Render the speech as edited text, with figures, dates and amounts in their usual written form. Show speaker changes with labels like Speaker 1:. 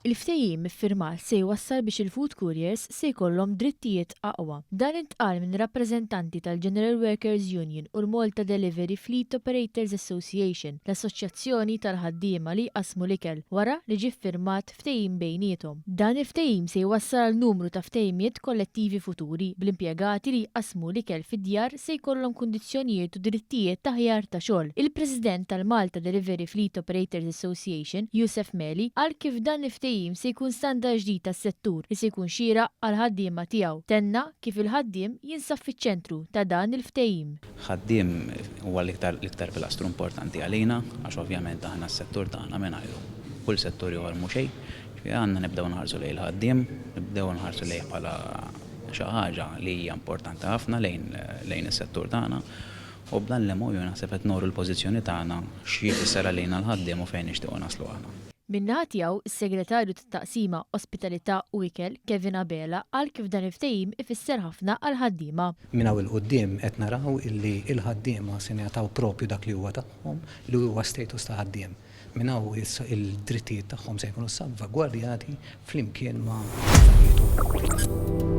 Speaker 1: Il-ftehim iffirmat se jwassal biex il-food couriers se jkollhom drittijiet aqwa. Dan intqal minn rappreżentanti tal-General Workers Union u l-Malta Delivery Fleet Operators Association, l-assoċjazzjoni tal-ħaddiema li jqassmu l-ikel, wara li ġie ffirmat ftehim bejniethom. Dan il-ftehim se jwassal għal numru ta' ftehimiet kollettivi futuri, bl-impjegati li jqassmu l-ikel fid-djar se jkollhom kundizzjonijiet u drittijiet aħjar ta' xogħol. Il-President tal-Malta Delivery Fleet Operators Association, Youssef Meli, qal kif dan il-ftehim se jkun standard ġdid għas-settur li se jkun xieraq għall-ħaddiema tiegħu. Tenna kif il-ħaddiem jinsab fiċ-ċentru ta' dan il-ftehim.
Speaker 2: Ħaddiem huwa l-iktar l-iktar pilastru importanti għalina għax ovvjament aħna s-settur tagħna mingħajru kull settur ieħor mhu xejn. Ġifieri għandna nibdew nħarsu lejn il-ħaddiem, nibdew nħarsu lejh bħala xi ħaġa li hija importanti ħafna lejn lejn is-settur tagħna u b'dan l-MOU naħseb qed nuru l-pożizzjoni tagħna xi jfisser għalina l-ħaddiem u fejn nixtiequ naslu aħna.
Speaker 1: Min-naħa tiegħu, is-Segretarju tat-Taqsima Ospitalità u Ikel, Kevin Abela, qal kif dan il-ftehim ifisser ħafna għall-ħaddiema.
Speaker 3: Minn hawn 'il quddiem qed naraw illi l-ħaddiema se ngħataw propju dak li huwa tagħhom, li huwa status ta' ħaddiem. Minn hawn il-drittijiet tagħhom se jkunu salvagwardjati flimkien ma' affarijiet oħra.